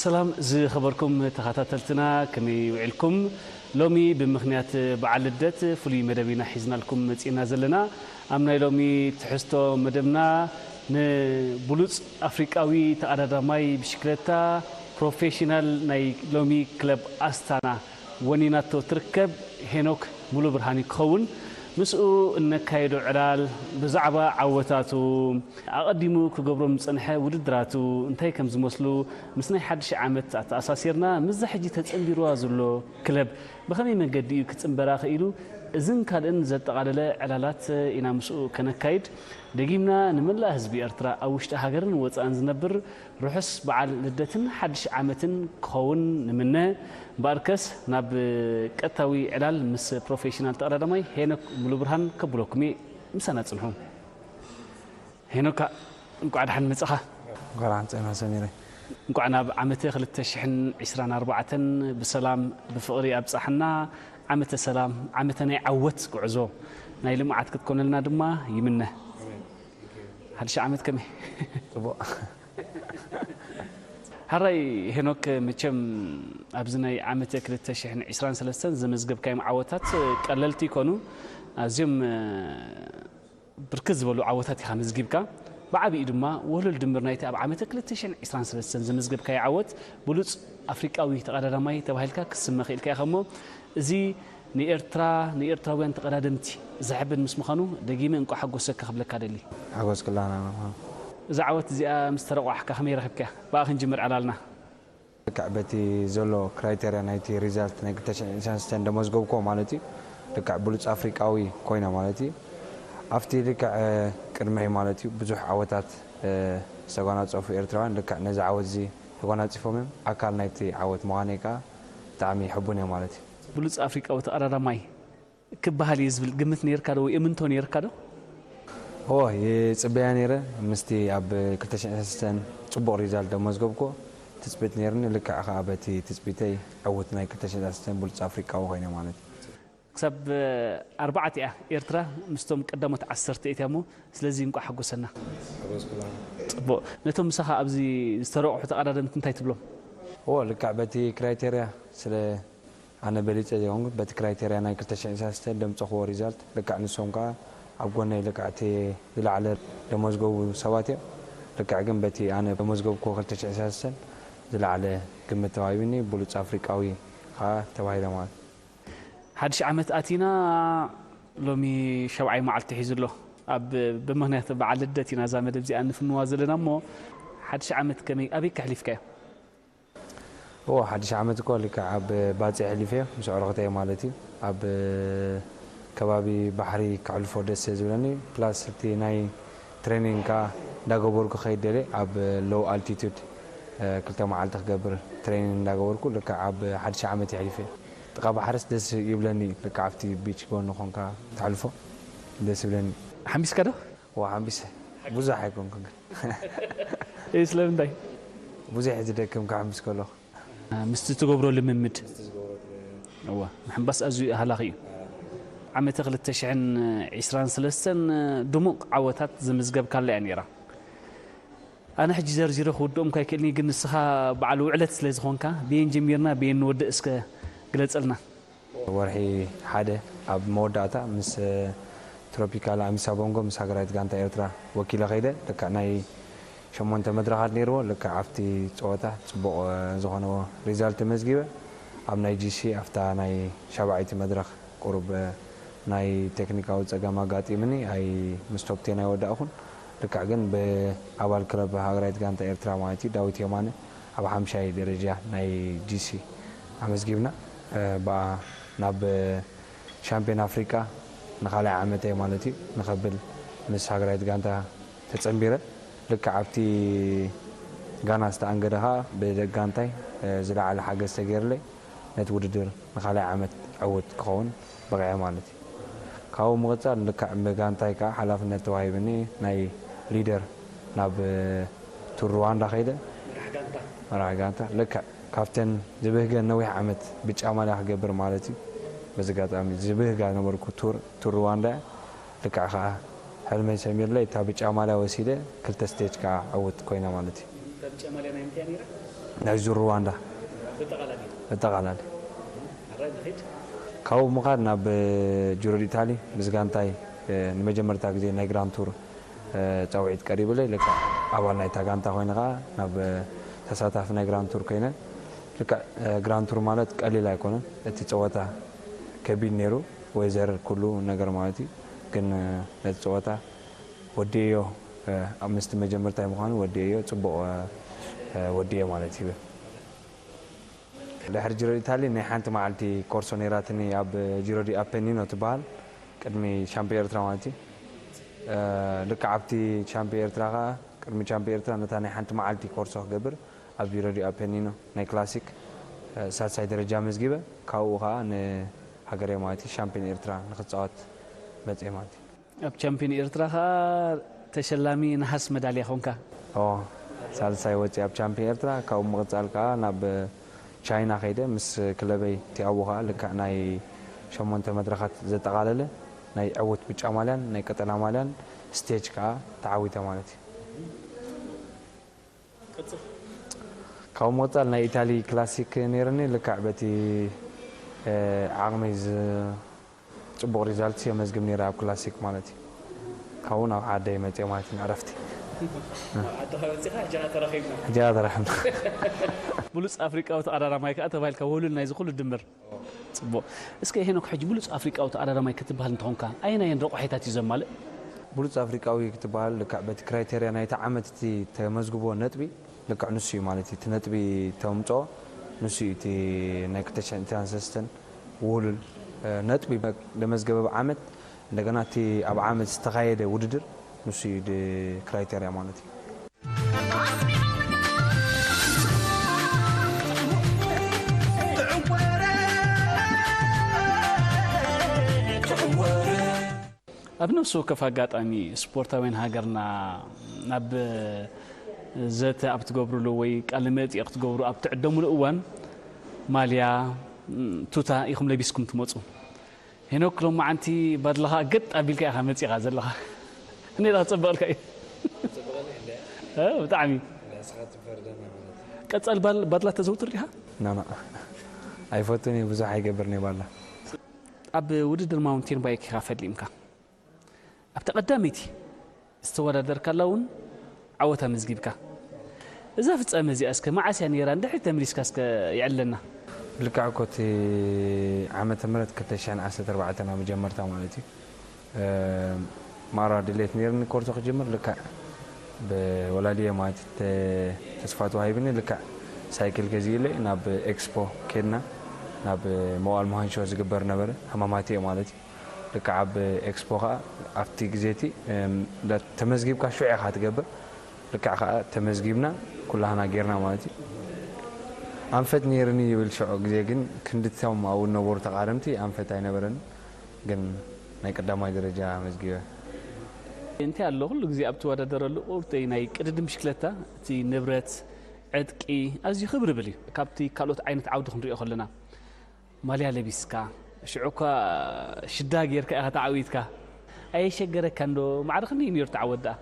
ሰላም ዝኸበርኩም ተኸታተልትና፣ ከመይ ውዒልኩም? ሎሚ ብምኽንያት በዓል ልደት ፍሉይ መደብ ኢና ሒዝናልኩም መጺእና ዘለና። ኣብ ናይ ሎሚ ትሕዝቶ መደብና ንብሉጽ ኣፍሪቃዊ ተቐዳዳማይ ብሽክለታ ፕሮፌሽናል ናይ ሎሚ ክለብ ኣስታና ወኒናቶ ትርከብ ሄኖክ ሙሉ ብርሃን ክኸውን ምስኡ እነካየዶ ዕላል ብዛዕባ ዓወታቱ፣ ኣቐዲሙ ክገብሮም ዝጸንሐ ውድድራቱ እንታይ ከም ዝመስሉ፣ ምስ ናይ ሓድሽ ዓመት ኣተኣሳሲርና ምስዛ ሕጂ ተጸንቢርዋ ዘሎ ክለብ ብኸመይ መንገዲ እዩ ክጽንበራ ክኢሉ፣ እዝን ካልእን ዘጠቓለለ ዕላላት ኢና ምስኡ ከነካይድ ደጊምና። ንመላእ ህዝቢ ኤርትራ ኣብ ውሽጢ ሃገርን ወጻእን ዝነብር ርሑስ በዓል ልደትን ሓድሽ ዓመትን ክኸውን ንምነ። እምበኣርከስ ናብ ቀጥታዊ ዕላል ምስ ፕሮፌሽናል ተቐዳዳማይ ሄኖክ ሙሉብርሃን ከብለኩም እየ። ምሳና ጽንሑ። ሄኖካ፣ እንቋዕ ደሓን መጻኻ። እንቋዕ ደሓን ጸና ሰሚረ። እንቋዕ ናብ ዓመተ ክልተ ሽሕን ዕስራን ኣርባዕተን ብሰላም ብፍቕሪ ኣብጻሕና። ዓመተ ሰላም፣ ዓመተ ናይ ዓወት ጉዕዞ፣ ናይ ልምዓት ክትኮነልና ድማ ይምነ። ሓድሽ ዓመት ከመይ? ጽቡቕ። ሓራይ ሄኖክ፣ መቸም ኣብዚ ናይ ዓመተ ክልተ ሽሕን ዕስራን ሰለስተን ዘመዝገብካዮም ዓወታት ቀለልቲ ይኮኑ። ኣዝዮም ብርክት ዝበሉ ዓወታት ኢኻ መዝጊብካ። ብዓቢኡ ድማ ወለል ድምር ናይቲ ኣብ ዓመተ ክልተ ሽሕን ዕስራን ሰለስተን ዘመዝገብካዮ ዓወት ብሉጽ ኣፍሪቃዊ ተቐዳዳማይ ተባሂልካ ክትስመ ክኢልካ ኢኻ እሞ፣ እዚ ንኤርትራ፣ ንኤርትራውያን ተቐዳደምቲ ዘሐብን ምስ ምዃኑ ደጊመ እንቋዕ ሓጎሰካ ክብለካ ደሊ። ሓጎስ ክላና። እዛ ዓወት እዚኣ ምስ ተረቋሕካ ከመይ ረኺብካያ? ብኣ ክንጅምር ዕላልና። ልክዕ በቲ ዘሎ ክራይቴርያ ናይቲ ሪዛልት ናይ ክልተ ሽሕን ዕስራን ሰለስተን ደመዝገብኮ ማለት እዩ። ልክዕ ብሉጽ ኣፍሪቃዊ ኮይነ ማለት እዩ። ኣብቲ ልክዕ ቅድሚ ማለት እዩ ብዙሕ ዓወታት ዝተጓናጸፉ ኤርትራውያን ልክዕ ነዚ ዓወት እዚ ተጓናጺፎም እዮም። ኣካል ናይቲ ዓወት ምዃነይ ከኣ ብጣዕሚ ሕቡን እየ ማለት እዩ። ብሉጽ ኣፍሪቃዊ ተቐዳዳማይ ክበሃል እየ ዝብል ግምት ነይርካ ዶ ወይ እምንቶ ነይርካ ዶ? እወ፣ ይጽበያ ነይረ። ምስቲ ኣብ ክልተ ሽሕን ዕስራን ጽቡቕ ሪዛልት ደመዝገብኩ ትጽቢት ነይርኒ። ልክዕ ከኣ በቲ ትጽቢተይ ዕዉት ናይ ክልተ ሽሕን ዕስራን ብሉጽ ኣፍሪቃዊ ኮይነ ማለት እዩ። ክሳብ ኣርባዕተ እያ ኤርትራ ምስቶም ቀዳሞት ዓሰርተ እያ እሞ፣ ስለዚ እንቋዕ ሓጎሰና። ጽቡቕ። ነቶም ምሳኻ ኣብዚ ዝተረቑሑ ተቐዳደምቲ እንታይ ትብሎም? እወ፣ ልክዕ በቲ ክራይቴርያ ስለ ኣነ በሊጸ ዘይኮንኩ፣ በቲ ክራይቴርያ ናይ ክልተ ሽሕን ሰለስተን ደምጸኽዎ ሪዛልት፣ ልክዕ ንሶም ከኣ ኣብ ጎነይ ልክዕ እቲ ዝለዓለ ደመዝገቡ ሰባት እዮም። ልክዕ ግን በቲ ኣነ ደመዝገብክዎ ክልተ ሽሕን ሰለስተን ዝለዓለ ግምት ተዋሂቡኒ፣ ብሉጽ ኣፍሪቃዊ ከኣ ተባሂለ ማለት። ሓድሽ ዓመት ኣቲና፣ ሎሚ ሸብዓይ መዓልቲ ሒዙ ኣሎ። ኣብ፣ ብምኽንያት በዓል ልደት ኢና እዛ መደብ እዚኣ እንፍንዋ ዘለና እሞ፣ ሓድሽ ዓመት ከመይ፣ ኣበይ ከሕሊፍካዮ? እዎ፣ ሓድሽ ዓመት እኮ ልክዕ ኣብ ባጽዕ ኣሕሊፈዮ፣ ምስ ኣዕሩኽተይ ማለት እዩ። ኣብ ከባቢ ባሕሪ ከሕልፎ ደስ ዝብለኒ፣ ፕላስ እቲ ናይ ትሬኒንግ ከኣ እንዳገበርኩ ከይድ ደልየ፣ ኣብ ሎው ኣልቲቱድ ክልተ መዓልቲ ክገብር ትሬኒንግ እንዳገበርኩ፣ ልክዕ ኣብ ሓድሽ ዓመት የሕሊፈዮ። ጥቓ ባሕርስ ደስ ይብለኒ፣ ልክዕ ኣብቲ ቢች ጎኒ ኮንካ ተሕልፎ ደስ ይብለኒ። ሓምቢስካ ዶ? እዎ፣ ሓምቢሰ። ብዙሕ ኣይኮንኩን ግን። እይ፣ ስለምንታይ? ብዙሕ እዩ ዝደክም ክሕምብስ ከለኹ። ምስቲ ትገብሮ ልምምድ? እወ፣ ምሕንባስ ኣዝዩ ሃላኺ እዩ። ዓመተ ክልተ ሽሕን ዕስራን ሰለስተን ድሙቕ ዓወታት ዘመዝገብካላ እያ ነይራ። ኣነ ሕጂ ዘርዚረ ክውድኦም እኳ ኣይክእልን እየ፣ ግን ንስኻ በዓል ውዕለት ስለ ዝኾንካ፣ ብየን ጀሚርና ብየን ንወድእ እስከ ግለጸልና። ወርሒ ሓደ ኣብ መወዳእታ ምስ ትሮፒካል ኣሚሳ ቦንጎ ምስ ሃገራዊት ጋንታ ኤርትራ ወኪለ ከይደ። ልክዕ ናይ ሸሞንተ መድረኻት ነይርዎ። ልክዕ ኣብቲ ጸወታ ጽቡቕ ዝኾነ ሪዛልት ተመዝጊበ። ኣብ ናይ ጂሲ ኣብታ ናይ ሻብዓይቲ መድረኽ ቁሩብ ናይ ቴክኒካዊ ጸገም ኣጋጢምኒ፣ ኣይ ምስ ቶፕ ቴን ኣይወዳእኹን። ልክዕ ግን ብኣባል ክለብ ሃገራዊት ጋንታ ኤርትራ ማለት እዩ ዳዊት የማነ ኣብ ሓምሻይ ደረጃ ናይ ጂሲ ኣመዝጊብና። እ፣ ብኣ ናብ ሻምፒዮን ኣፍሪቃ ንኻልኣይ ዓመተይ ማለት እዩ ንኸብል ምስ ሃገራዊት ጋንታ ተጸንቢረ። ልክዕ ኣብቲ ጋና ዝተኣንገደ ኸኣ ብደቂ ጋንታይ፣ እ፣ ዝለዓለ ሓገዝ ተገይርለይ ነቲ ውድድር ንኻልኣይ ዓመት ዕዉት ክኸውን በቒዐ ማለት እዩ። ካብኡ ምቕጻል ልክዕ ብጋንታይ ከኣ ሓላፍነት ተዋሂብኒ ናይ ሊደር ናብ ቱር ሩዋንዳ ከይደ። መራሕ ጋንታ። መራሕ ጋንታ። ልክዕ ካብተን ዝብህገን ነዊሕ ዓመት ብጫ ማልያ ክገብር ማለት እዩ። በዚ ኣጋጣሚ ዝብህጋ ነበርኩ ቱር፣ ቱር ሩዋንዳ እያ። ልክዕ ከኣ ሕልመይ ሰሚርለይ እታ ብጫ ማልያ ወሲደ ክልተ ስቴጅ ከኣ ዕዉት ኮይነ ማለት እዩ። እታ ብጫ ማልያ ናይ ምንታይ ነይራ? ናይ ዙር ሩዋንዳ። ኣጠቓላሊ። ካብኡ ምኻድ ናብ ጂሮ ዲኢታሊ ምስ ጋንታይ ንመጀመርታ ግዜ ናይ ግራንድ ቱር ፃውዒት ቀሪቡለይ። ልክዕ ኣባል ናይታ ጋንታ ኮይነ ከዓ ናብ ተሳታፊ ናይ ግራንድ ቱር ኮይነ። ልክዕ ግራንድ ቱር ማለት ቀሊል ኣይኮነን። እቲ ፀወታ ከቢድ ነይሩ። ወይዘር ኩሉ ነገር ማለት እዩ። ግን ነቲ ፀወታ ወዲኤዮ፣ ምስቲ መጀመርታይ ምዃኑ ወዲኤዮ፣ ፅቡቕ ወዲኤ ማለት ይብል። ድሕሪ ጂሮ ዲኢታሊ ናይ ሓንቲ መዓልቲ ኮርሶ ነይራትኒ ኣብ ጂሮ ዲ ኣፔኒኖ ትበሃል፣ ቅድሚ ሻምፒዮን ኤርትራ ማለት እዩ። ልክዕ ኣብቲ ሻምፒዮን ኤርትራ ከዓ፣ ቅድሚ ሻምፒዮን ኤርትራ ነታ ናይ ሓንቲ መዓልቲ ኮርሶ ክገብር ኣብ ጂሮ ዲ ኣፔኒኖ ናይ ክላሲክ ሳልሳይ ደረጃ መዝጊበ፣ ካብኡ ከዓ ንሃገረይ ማለት እዩ ሻምፒዮን ኤርትራ ንክፃወት መፅኤ ማለት እዩ። ኣብ ቻምፒዮን ኤርትራ ከዓ ተሸላሚ ነሃስ መዳልያ ኾንካ። ኦ፣ ሳልሳይ ወፂ ኣብ ቻምፒዮን ኤርትራ። ካብኡ ምቕፃል ከዓ ናብ ቻይና ከይደ ምስ ክለበይ ቲኣዎ ከዓ ልክዕ ናይ ሸሞንተ መድረኻት ዘጠቓለለ ናይ ዕውት ብጫ ማልያን ናይ ቀጠላ ማልያን ስቴጅ ከዓ ተዓዊተ ማለት እዩ። ካብኡ ምቕፃል ናይ ኢታሊ ክላሲክ ነይርኒ። ልክዕ በቲ ዓቕመይ ዝ ፅቡቕ ሪዛልት የመዝግብ ነይረ ኣብ ክላሲክ ማለት እዩ። ካብኡ ናብ ዓደይ መፅየ ማለት እዩ ንዕረፍቲ። ዓድኻ መፂኻ ሕጂ ተራኺብና። ሕጂ ተራኺብና። ብሉፅ ኣፍሪቃዊ ተቐዳዳማይ ከዓ ተባሂልካ ውህሉል ናይዚ ኩሉ ድምር። ፅቡቕ። እስከ ሄኖክ፣ ሕጂ ብሉፅ ኣፍሪቃዊ ተቐዳዳማይ ክትበሃል እንተኾንካ ኣየናየን ረቑሒታት እዩ ዘማልእ? ብሉፅ ኣፍሪቃዊ ክትበሃል ልክዕ በቲ ክራይቴርያ ናይቲ ዓመት እቲ ተመዝግቦ ነጥቢ ልክዕ ንሱ እዩ ማለት እዩ። እቲ ነጥቢ ተምፅኦ ንሱ እዩ እቲ ናይ ክልተ ሽሕን ሰለስተን ውህሉል ነጥቢ ለመዝገበ ዓመት እንደገና እቲ ኣብ ዓመት ዝተኻየደ ውድድር ንሱ እዩ ክራይቴርያ ማለት እዩ። ኣብ ነፍሲ ወከፍ ኣጋጣሚ ስፖርታውያን ሃገርና ናብ ዘተ ኣብ ትገብርሉ ወይ ቃለ መጠይቕ ክትገብሩ ኣብ ትዕደምሉ እዋን ማልያ፣ ቱታ ኢኹም ለቢስኩም ትመፁ። ሄኖክ ሎማዓንቲ ባድላኻ ገጥ ኣቢልካ ኢኻ መፂኻ ዘለኻ። እኔ ዳ ክፅበቕልካ እዩ። ብጣዕሚ ቀፃል ባድላ ተዘውትር ዲኻ? ናና ኣይፈቱን እየ ብዙሕ ኣይገብርን እየ ባላ። ኣብ ውድድር ማውንቴን ባይክ ኢኻ ፈሊምካ። ኣብታ ቀዳመይቲ ዝተወዳደርካላ እውን ዓወት ኣመዝጊብካ። እዛ ፍጻመ እዚኣ እስከ መዓስ እያ ነይራ? እንድሕሪት ተመሊስካ እስከ የዕልለና። ልክዕ እኮ እቲ ዓመተ ምህረት ክልተ ሽሕን ዓሰርተ ኣርባዕተን ኣብ መጀመርታ ማለት እዩ። ማራ ድሌት ነይርኒ ኮርሶ ክጅምር ልክዕ ብወላዲየ ማለት ተስፋ ተዋሂብኒ ልክዕ ሳይክል ገዚእለይ ናብ ኤክስፖ ኬድና ናብ መዋል መሃንሾ ዝግበር ነበረ ሃማማትዮ ማለት እዩ። ልክዕ ኣብ ኤክስፖ ከዓ ኣብቲ ግዜ እቲ ተመዝጊብካ ሽዑ ኢኻ ትገብር። ልክዕ ከዓ ተመዝጊብና ኩላህና ጌርና ማለት እዩ። ኣንፈት ነይርኒ ይብል ሽዑ ግዜ ግን ክንድቶም ኣብኡ ዝነበሩ ተቓደምቲ ኣንፈት ኣይነበረን ግን ናይ ቀዳማይ ደረጃ ኣመዝጊበ። እንታይ ኣሎ ኩሉ ግዜ ኣብ ትወዳደረሉ ቁርተይ ናይ ቅድድም ብሽክለታ እቲ ንብረት ዕጥቂ ኣዝዩ ክብርብል እዩ ካብቲ ካልኦት ዓይነት ዓውዲ ክንሪኦ ከለና። ማልያ ለቢስካ ሽዑ እኳ ሽዳ ጌርካ ኢኻ ተዓዊትካ። ኣየሸገረካን ዶ? ማዕረ ክንደይ እዩ ነይሩ እቲ ዓወት ደኣ?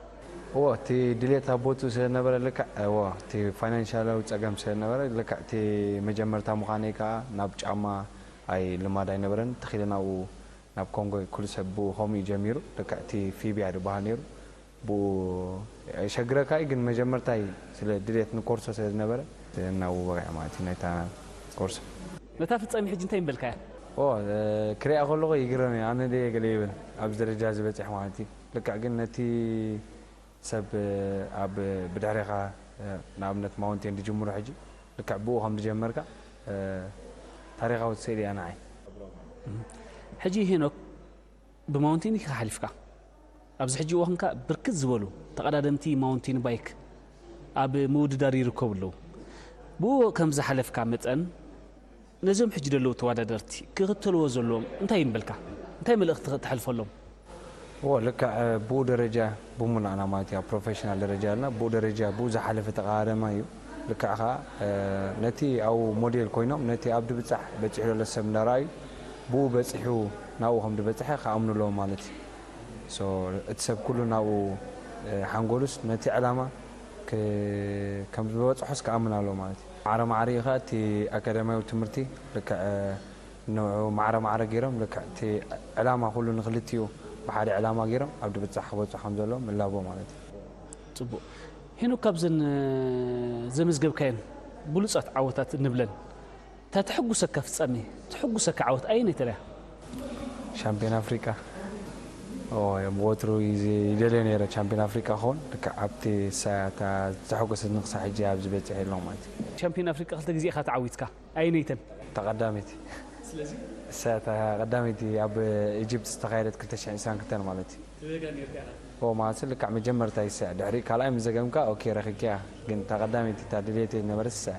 እዎ እቲ ድሌት ኣብ ቦትኡ ስለ ዝነበረ ልክዕ እዎ እቲ ፋይናንሻላዊ ጸገም ስለ ዝነበረ ልክዕ እቲ መጀመርታ ምዃነይ ከኣ ናብ ጫማ ኣይ ልማድ ኣይነበረን ተኺለ ናብኡ ናብ ኮንጎ ኩሉ ሰብ ብኡ ከምኡ እዩ ጀሚሩ ልክዕ እቲ ፊብያ ዝበሃል ነይሩ ብኡ ኣይሸግረካ እዩ ግን መጀመርታይ ስለ ድሌት ንኮርሶ ስለ ዝነበረ ናብኡ በቂዐ ማለት እዩ ናይታ ኮርሶ። ነታ ፍጻሜ ሕጂ እንታይ ምበልካያ? ኦ ክሪኣ ከለኹ ይግረም እየ ኣነ ድየ ገለ ይብል ኣብዚ ደረጃ እዚ በጺሐ ማለት እዩ ልክዕ ግን ነቲ ሰብ ኣብ ብድሕሬኻ ንኣብነት ማውንቴን ዝጅምሩ ሕጂ ልክዕ ብኡ ከም ዝጀመርካ ታሪኻዊት ስእሊ እያ ንዓይ። ሕጂ ሄኖክ ብማውንቴን ኢኻ ሓሊፍካ ኣብዚ ሕጂ እዋን ከኣ ብርክት ዝበሉ ተቐዳደምቲ ማውንቴን ባይክ ኣብ ምውድዳር ይርከቡ ኣለዉ። ብኡ ከም ዝሓለፍካ መጠን ነዞም ሕጂ ዘለዉ ተወዳደርቲ ክኽተልዎ ዘለዎም እንታይ ምበልካ? እንታይ መልእኽቲ ተሕልፈሎም? እወ ልክዕ ብኡ ደረጃ ብሙላእና ማለት እዩ ኣብ ፕሮፌሽናል ደረጃ ኣለና ብኡ ደረጃ ብኡ ዝሓለፈ ተቃዳማይ እዩ ልክዕ ከዓ ነቲ ኣብኡ ሞዴል ኮይኖም ነቲ ኣብ ድብፃሕ በፂሑ ዘሎ ሰብ እንዳረኣዩ ብኡ በፂሑ ናብኡ ከም ዝበፅሐ ክኣምኑ ኣለዎም ማለት እዩ እቲ ሰብ ኩሉ ናብኡ ሓንጎሉስ ነቲ ዕላማ ከም ዝበፅሖስ ክኣምን ኣለዎ ማለት እዩ ማዕረ ማዕረ እዩ ኸዓ እቲ ኣካዳሚያዊ ትምህርቲ ልክዕ ንዑ ማዕረ ማዕረ ገይሮም ልክዕ እቲ ዕላማ ኩሉ ንክልቲኡ ብሓደ ዕላማ ገይሮም ኣብ ድብጻሕ ክበጽሑ ከም ዘለዎም እላቦ ማለት እዩ። ጽቡቕ። ሄኖክ፣ ካብዘን ዘመዝገብካየን ብሉጻት ዓወታት እንብለን እታ ተሐጉሰካ ፍጻሜ፣ ተሐጉሰካ ዓወት ኣየነይተን እያ? ሻምፒዮን ኣፍሪቃ ወትሩ ይደልዮ ነይረ ቻምፒዮን ኣፍሪቃ ክኸውን ልክዕ ኣብቲ ሳያታ ዝተሐጎሰት ንክሳ ሕጂ ኣብዚ በፂሕ የለኹ ማለት እዩ። ሻምፒዮን ኣፍሪቃ ክልተ ግዜ ኢኻ ተዓዊትካ፣ ኣየነይተን? ተቐዳሚት ሳያታ ቀዳሚት ኣብ ኢጅፕት ዝተኻየደት ክልተ ሽሕን ዕስራን ክልተን ማለት እዩ። ማለት ልክዕ መጀመርታ ይስዕ ድሕሪ ካልኣይ ምስ ዘገምካ ኦኬ ረኺብኪያ ግን እታ ቀዳመይቲ እታ ድልየተይ ዝነበረት ይስዕ።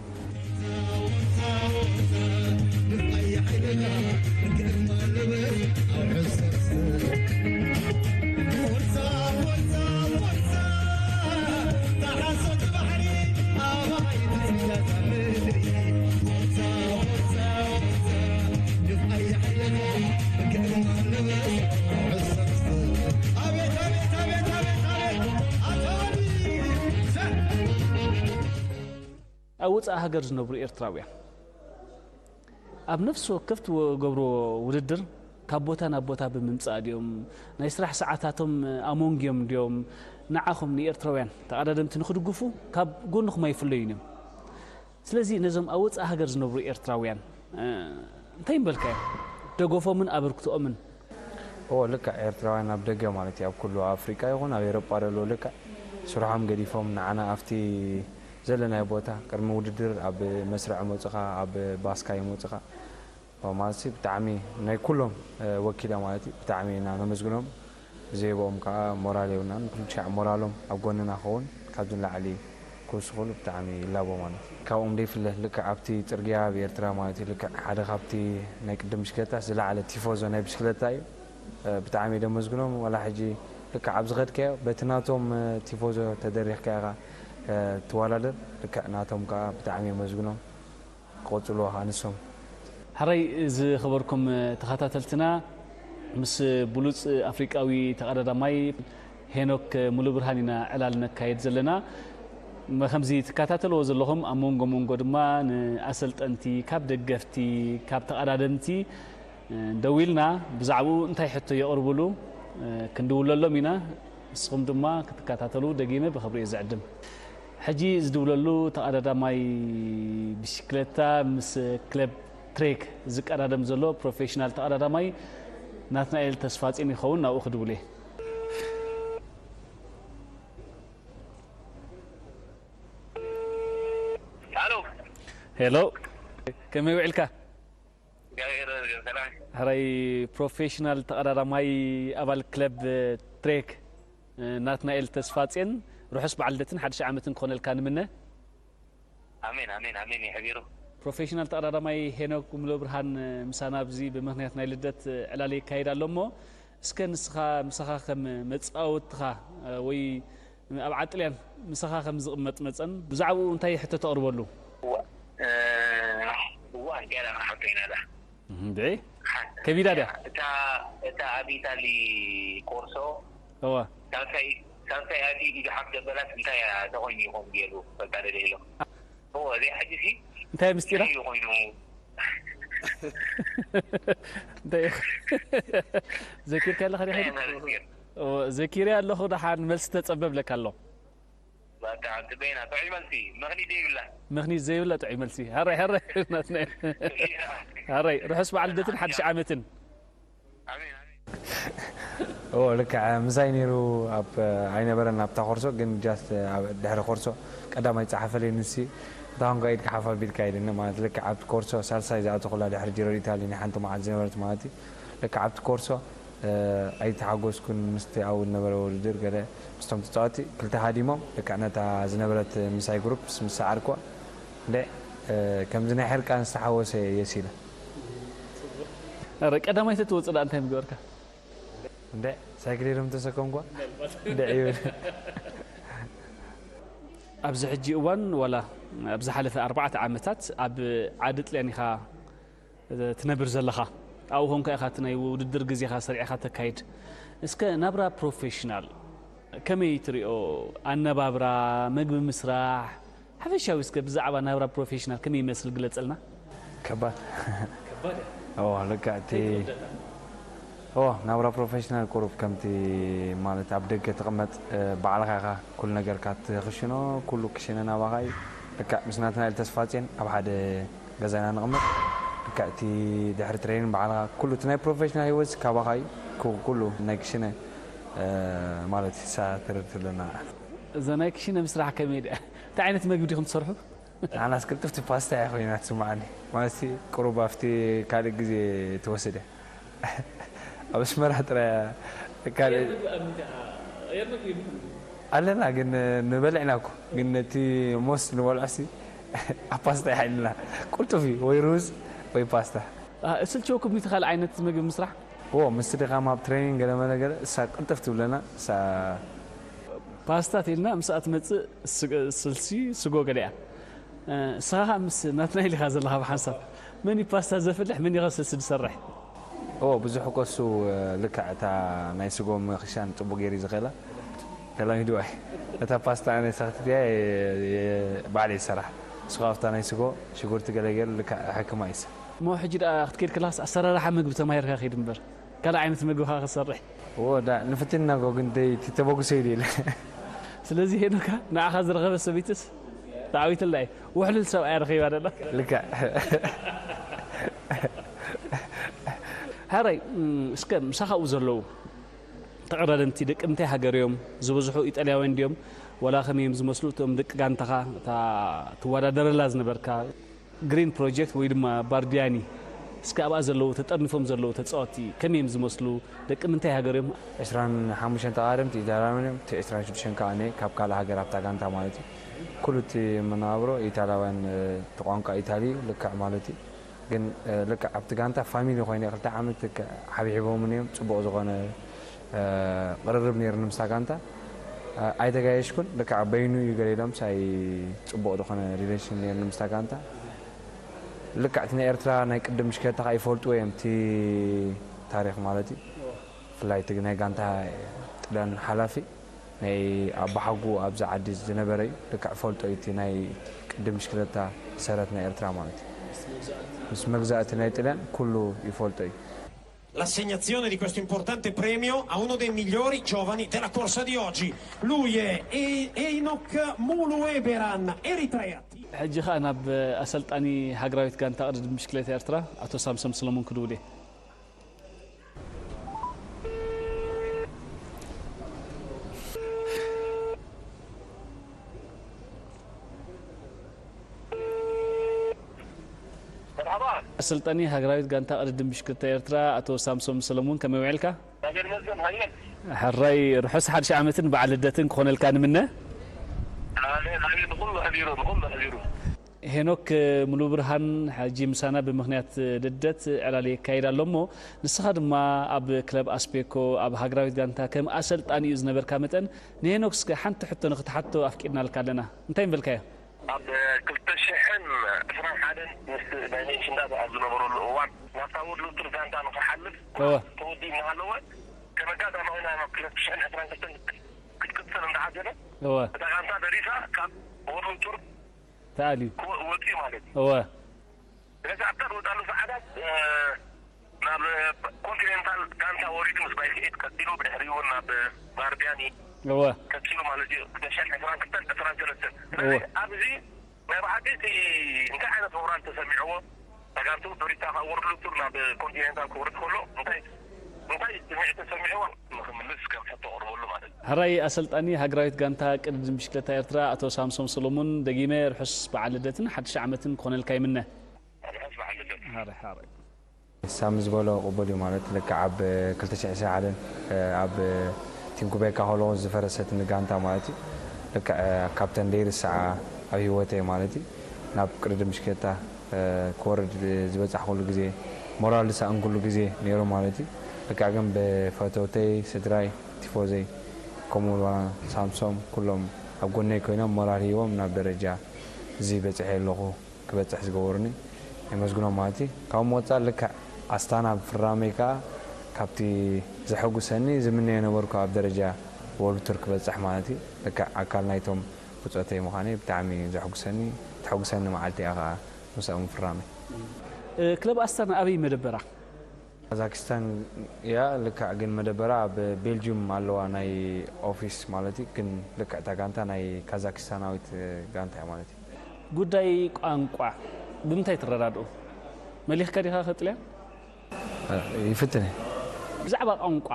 ኣብ ወፃኢ ሃገር ዝነብሩ ኤርትራውያን ኣብ ነፍሲ ወከፍ ትገብርዎ ውድድር ካብ ቦታ ናብ ቦታ ብምምፃእ ድዮም ናይ ስራሕ ሰዓታቶም ኣሞንግዮም ድዮም ንዓኹም ንኤርትራውያን ተቐዳደምቲ ንክድግፉ ካብ ጎንኹም ኣይፍለዩን እዮም። ስለዚ ነዞም ኣብ ወፃኢ ሃገር ዝነብሩ ኤርትራውያን እንታይ ምበልካዮም? ደገፎምን ኣበርክትኦምን? እዎ ልክዕ ኤርትራውያን ኣብ ደገ ማለት እዩ ኣብ ኩሉ ኣፍሪቃ ይኹን ኣብ ኤሮጳ ደለዉ ልክዕ ስርሖም ገዲፎም ንዓና ኣብቲ ዘለናዮ ቦታ ቅድሚ ውድድር ኣብ መስርዕ መውፅኻ ኣብ ባስካ የመውፅኻ ማለት ብጣዕሚ ናይ ኩሎም ወኪለ ማለት እዩ ብጣዕሚ ኢና ነመስግኖም። ብዘይብኦም ከዓ ሞራል የብልናን። ንክልቲኡ ሞራሎም ኣብ ጎንና ክኸውን ካብዚ ንላዕሊ ክውስኹሉ ብጣዕሚ ይላቦ ማለት እዩ። ካብኦም ደይፍለ ልክዕ ኣብቲ ፅርግያ ኣብ ኤርትራ ማለት እዩ ልክዕ ሓደ ካብቲ ናይ ቅድም ብሽክለታ ዝለዓለ ቲፎዞ ናይ ብሽክለታ እዩ። ብጣዕሚ እየ ደመስግኖም። ዋላ ሕጂ ልክዕ ኣብ ዝኸድካዮ በቲ ናቶም ቲፎዞ ተደሪኽካ ኢኻ ትወዳደር። ልክዕ ናቶም ከዓ ብጣዕሚ የመስግኖም። ክቕፅልዎ ከዓ ንሶም። ሕራይ ዝኸበርኩም ተኸታተልትና ምስ ብሉፅ ኣፍሪቃዊ ተቐዳዳማይ ሄኖክ ሙሉብርሃን ኢና ዕላል ነካይድ ዘለና። ከምዚ ትከታተልዎ ዘለኹም ኣብ መንጎ መንጎ ድማ ንኣሰልጠንቲ ካብ ደገፍቲ ካብ ተቐዳደምቲ ደዊልና ብዛዕባኡ እንታይ ሕቶ የቕርብሉ ክንድውለሎም ኢና። ንስኹም ድማ ክትከታተሉ ደጊመ ብኽብሪ እየ ዝዕድም። ሕጂ ዝድውለሉ ተቐዳዳማይ ብሽክለታ ምስ ክለብ ትሬክ ዝቀዳደም ዘሎ ፕሮፌሽናል ተቐዳዳማይ ናትናኤል ተስፋጼን ይኸውን። ናብኡ ክድውል እየ። ሄሎ፣ ከመይ ውዒልካ? ሕራይ ፕሮፌሽናል ተቐዳዳማይ ኣባል ክለብ ትሬክ ናትናኤል ተስፋጼን ርሑስ በዓል ልደትን ሓድሽ ዓመትን ክኾነልካ ንምነ። ኣሜን ኣሜን ኣሜን ይሕቢሩ። ፕሮፌሽናል ተቐዳዳማይ ሄኖክ ሙሉብርሃን ምሳና ኣብዚ ብምኽንያት ናይ ልደት ዕላል የካይድ ኣሎ እሞ እስከ ንስኻ ምሳኻ ከም መጻወትኻ ወይ ኣብ ዓጥልያን ምሳኻ ከም ዝቕመጥ መጸን ብዛዕባኡ እንታይ ሕቶ ተቕርበሉ? እዋ ገለ ሓቶይና ዳ እንዴ ከቢዳ ድያ እታ እታ ኣብ ኢታሊ ኮርሶ እዋ ሳልሳይ ሳልሳይ ኣትዩ ኢዱ ሓፍ ዘበላስ እንታይ እያ ተኾይኑ ይኾን ገይሩ በቃ ደደ ኢሎ እዎ እዚኣ ሕጂ ሲ እንታይ ምስጢራ እንታይ እዩ ኮይኑ እንታይ እዩ ዘኪርካ ኣለኻ ዲኻ እንታይ እዩ ዘኪርያ ኣለኹ ደሓን መልሲ ተጸበብ ለካ ኣሎ በቃ ጽበይና ጥዑይ መልሲ ምኽኒት ዘይብላ ምኽኒት ዘይብላ ጥዑይ መልሲ። ሃረይ ሃረይ ናትና ሃረይ ርሑስ በዓል ልደትን ሓድሽ ዓመትን። ኣሜን ኣሜን ኦ ልክዕ ምሳይ ነይሩ ኣብ ኣይነበረን ኣብታ ኮርሶ ግን ጃስት ድሕሪ ኮርሶ ቀዳማይ ጸሓፈለይ ንሲ እንታ ኮንካ ኢድካ ሓፍ ኣቢልካ ኢልኒ ማለት ልክዕ ኣብቲ ኮርሶ ሳልሳይ ዝኣተኹላ ድሕሪ ጅሮ ኢታሊ ናይ ሓንቲ መዓልቲ ዝነበረት ማለት እዩ ልክዕ ኣብቲ ኮርሶ ኣይተሓጎስኩን ምስቲ ኣብኡ ዝነበረ ውድድር ገለ ምስቶም ተፃወቲ ክልተ ሃዲሞም ልክዕ ነታ ዝነበረት ምሳይ ግሩፕ ምስ ሰዓርኩዋ እንደ ከምዚ ናይ ሕርቃን ዝተሓወሰ የሲለ ረ ቀዳማይ ተትወፅእ ደኣ እንታይ ምገበርካ እንደ ሳይክል ዶም ተሰከምኳ እንደ ይብል ኣብዚ ሕጂ እዋን ዋላ ኣብ ዝሓለፈ ኣርባዕተ ዓመታት ኣብ ዓዲ ጥልያን ኢኻ ትነብር ዘለኻ ኣብኡ ኮንካ ኢኻ እቲ ናይ ውድድር ግዜኻ ሰሪዕኻ ተካይድ እስከ ናብራ ፕሮፌሽናል ከመይ ትሪኦ ኣነባብራ መግቢ ምስራሕ ሓፈሻዊ እስከ ብዛዕባ ናብራ ፕሮፌሽናል ከመይ ይመስል ግለጸልና። ከባድ እዎ ልክዕ እቲ እዎ ናብራ ፕሮፌሽናል ቁሩብ ከምቲ ማለት ኣብ ደገ ትቕመጥ ባዕልኻ ኢኻ ኩሉ ነገርካ ትኽሽኖ ኩሉ ክሽነ ናባኻ እዩ። ልክዕ ምስ ናትናኤል ተስፋጽዮን ኣብ ሓደ ገዛና ንቕመጥ። ልክዕ እቲ ድሕሪ ትሬኒን ባዕልኻ ኩሉ እቲ ናይ ፕሮፌሽናል ህይወት ካባኻ እዩ። ኩሉ ናይ ክሽነ ማለት እዩ። ንሳ ተረድት ኣለና። እዛ ናይ ክሽነ ምስራሕ ከመይ ድያ? እንታይ ዓይነት መግቢ ዲኹም ትሰርሑ? ንዓናስ ቅልጥፍቲ ፓስታ እያ ኮይና ትስምዓኒ። ማለት ቁሩብ ኣብቲ ካልእ ግዜ ትወስድ እያ። ኣብ ኣስመራ ጥራይ እያ ካልእ ኣለና ግን ንበልዕ ኢና እኮ ግን ነቲ ሞስ ንበልዖ ሲ ኣብ ፓስታ ይሓይልና። ቁልጡፍ እዩ ወይ ሩዝ ወይ ፓስታ። ኣስልችወኩም ዲቲ ካልእ ዓይነት ምግቢ ምስራሕ? እዎ ምስ ድኻም ኣብ ትሬኒንግ ገለ መለ ገለ እሳ ቅልጥፍ ትብለና እሳ ፓስታ ተልና ምስኣ ትመፅእ ስልሲ ስጎ ገለ እያ። ንስኻ ምስ ናትናኤል ኢኻ ዘለኻ ብሓንሳብ። መን እዩ ፓስታ ዘፍልሕ መን እዩ ስልሲ ዝሰርሕ? እዎ ብዙሕ እኮ እሱ ልክዕ እታ ናይ ስጎ ምኽሻን ፅቡቅ ገይሩ እዩ ዝኽእላ። ተላሚድዋ እዩ። እታ ፓስታ ኣነ ሰኽቲትያ ባዕለ ይሰራሕ። ንሱ ካብታ ናይ ስጎ ሽጉርቲ ገለ ገይሩ ልክዕ ሕክማ ይሰ እሞ ሕጂ ደኣ ክትከይድ ከለኻስ ኣሰራርሓ ምግቢ ተማሂርካ ኪድ እምበር ካልእ ዓይነት ምግቢ ኸኣ ክትሰርሕ እዎ ዳ ንፍትን ናጎ ግን ደይ ትተበጉሰ ኢሉ ኢለ ስለዚ ሄኖካ ንዓኻ ዝረኸበ ሰበይትስ ተዓዊትላ እዩ ውሕሉል ሰብኣይ ረኺባ ደላ ልክዕ ሕራይ እስከ ምሳኻኡ ዘለዉ ተቐዳደምቲ ደቂ ምንታይ ሃገር እዮም ዝበዝሑ ኢጣልያውያን ድዮም ዋላ ከመይ እዮም ዝመስሉ እቶም ደቂ ጋንታኻ እታ ትወዳደረላ ዝነበርካ ግሪን ፕሮጀክት ወይ ድማ ባርዲያኒ እስከ ኣብኣ ዘለዉ ተጠርኒፎም ዘለዉ ተፃወቲ ከመይ እዮም ዝመስሉ ደቂ ምንታይ ሃገር እዮም? ዕስራን ሓሙሽተን ተቓደምቲ ኢጣልያውያን እዮም። እቲ ዕስራን ሽዱሽተን ከኣ እኔ ካብ ካልእ ሃገር ኣብታ ጋንታ ማለት እዩ። ኩሉ እቲ መነባብሮ ኢጣልያውያን እቲ ቋንቋ ኢታሊ እዩ ልክዕ ማለት እዩ። ግን ልክዕ ኣብቲ ጋንታ ፋሚሊ ኮይነ ክልተ ዓመት ልክዕ ሓብሒቦምን እዮም ፅቡቕ ዝኾነ ቅርርብ ነይሩኒ ምስታ ጋንታ ኣይተጋየሽኩን። ልክዕ በይኑ እዩ ገለ ኢሎም ሳይ ፅቡቕ ዝኾነ ሪሌሽን ነይሩኒ ምስታ ጋንታ። ልክዕ እቲ ናይ ኤርትራ ናይ ቅድም ምሽከታ ከዓ ይፈልጥዎ እዮም እቲ ታሪክ ማለት እዩ። ብፍላይ እቲ ናይ ጋንታ ጥልያን ሓላፊ ናይ ኣባሓጉ ኣብዚ ዓዲ ዝነበረ እዩ። ልክዕ ፈልጦ እዩ እቲ ናይ ቅድም ምሽክለታ ሰረት ናይ ኤርትራ ማለት እዩ። ምስ መግዛእቲ ናይ ጥልያን ኩሉ ይፈልጦ እዩ። L'assegnazione di questo importante premio a uno dei migliori giovani della corsa di oggi. Lui è E- Einok Mulueberan, eritrea. ሕጂ ኸኣ ናብ ኣሰልጣኒ ሃገራዊት ጋንታ ቅድድም ብሽክሌታ ኤርትራ ኣቶ ሳምሶም ሰለሙን ክድውል እየ። ኣሰልጣኒ ሃገራዊት ጋንታ ቅድድም ብሽክለታ ኤርትራ ኣቶ ሳምሶም ሰለሙን ከመይ ውዒልካ? ሕራይ ርሑስ ሓድሽ ዓመትን በዓል ልደትን ክኾነልካ ንምነ። ንኹሉ ሕቢሩ ንኹሉ ሕቢሩ። ሄኖክ ሙሉብርሃን ሕጂ ምሳና ብምኽንያት ልደት ዕላል የካይድ ኣሎ እሞ ንስኻ ድማ ኣብ ክለብ ኣስፔኮ ኣብ ሃገራዊት ጋንታ ከም ኣሰልጣኒ እዩ ዝነበርካ መጠን ንሄኖክ እስከ ሓንቲ ሕቶ ንክትሓቶ ኣፍቂድናልካ ኣለና እንታይ ምበልካዮ? ኣብ ክልተ ሽሕን ዕስራን ሓደን ምስ ዳይሜንሽን ዳታ ኣብ ዝነበረሉ እዋን ናብታ ወርልድ ቱር ጋንታ ንክሓልፍ እወ። ተወዲኡ እናሃለወ ከም ኣጋጣሚ ኮይና ናብ ክልተ ሽሕን ዕስራን ክልተን ክትቅፅል እንዳሓዘለ እወ። እታ ጋንታ ደሪሳ ካብ ወርልድ ቱር ተኣልዩ። ክወ- ወፂኡ ማለት እዩ። እወ። ስለዚ ኣብታ ዝወፃሉ ሰዓታት ናብ ኮንቲኔንታል ጋንታ ወሪዱ ምስ ባይስዒድ ቀፂሉ ብድሕሪኡ እውን ናብ ባርዲያኒ እወ። ቀፂሉ ማለት እዩ ክልተ ሽሕን ዕስራን ክልተን ዕስራን ሰለስተን ስለዚ እወ። ኣብዚ ናይ ብሓቂ እቲ እንታይ ዓይነት ሞራል ተሰሚዕዎ ተጋንቱ ዶሪታ ካብ ወርልድ ቱር ናብ ኮንቲኔንታል ክወርድ ከሎ እንታይ እንታይ ስምዒት ተሰሚዕዎ ንክምልስ ከም ሕቶ ቅርበሉ ማለት እዩ። ሕራይ ኣሰልጣኒ ሃገራዊት ጋንታ ቅድድም ብሽክለታ ኤርትራ ኣቶ ሳምሶም ሰሎሙን ደጊመ ርሑስ በዓል ልደትን ሓድሽ ዓመትን ክኾነልካ ይምነ። ርሑስ በዓል ልደት። ሕራይ ሕራይ። ሳሚ ዝበሎ ቅቡል እዩ ማለት ልክዕ ኣብ ክልተ ሽሕ ዕስራን ሓደን ኣብ ቲም ኩቤካ ከለኹ ዝፈረሰትኒ ጋንታ ማለት እዩ። ልክዕ ካብተን ደይርስዓ ኣብ ህይወተይ ማለት እዩ። ናብ ቅድድም ብሽክለታ ክወርድ ዝበፃሕኩሉ ግዜ ሞራል ዝሰኣንኩሉ ግዜ ነይሩ ማለት እዩ። ልክዕ ግን ብፈተውተይ፣ ስድራይ፣ ቲፎዘይ ከምኡ እውን ሳምሶም ኩሎም ኣብ ጎነይ ኮይኖም ሞራል ሂቦም ናብ ደረጃ እዚ በፂሐ ኣለኹ። ክበፅሕ ዝገበሩኒ የመስግኖም ማለት እዩ። ካብኡ ወፃእ ልክዕ ኣስታና ፍራመይ ከዓ ካብቲ ዘሐጉሰኒ ዝምነዮ ነበርኩ ኣብ ደረጃ ወርልድ ቱር ክበፅሕ ማለት እዩ። ልክዕ ኣካል ናይቶም ብጾተይ ምዃነይ ብጣዕሚ እዩ ዘሐጉሰኒ፣ ተሐጉሰኒ መዓልቲ እያ ኸዓ ምስኣ ምፍራመይ። ክለብ ኣስተርና ኣበይ መደበራ? ካዛክስታን እያ፣ ልክዕ ግን መደበራ ኣብ ቤልጅዩም ኣለዋ ናይ ኦፊስ ማለት እዩ። ግን ልክዕ እታ ጋንታ ናይ ካዛክስታናዊት ጋንታ እያ ማለት እዩ። ጉዳይ ቋንቋ ብምንታይ ትረዳድኡ? መሊኽካ ዲኻ ከጥልያ? ይፍትን እየ። ብዛዕባ ቋንቋ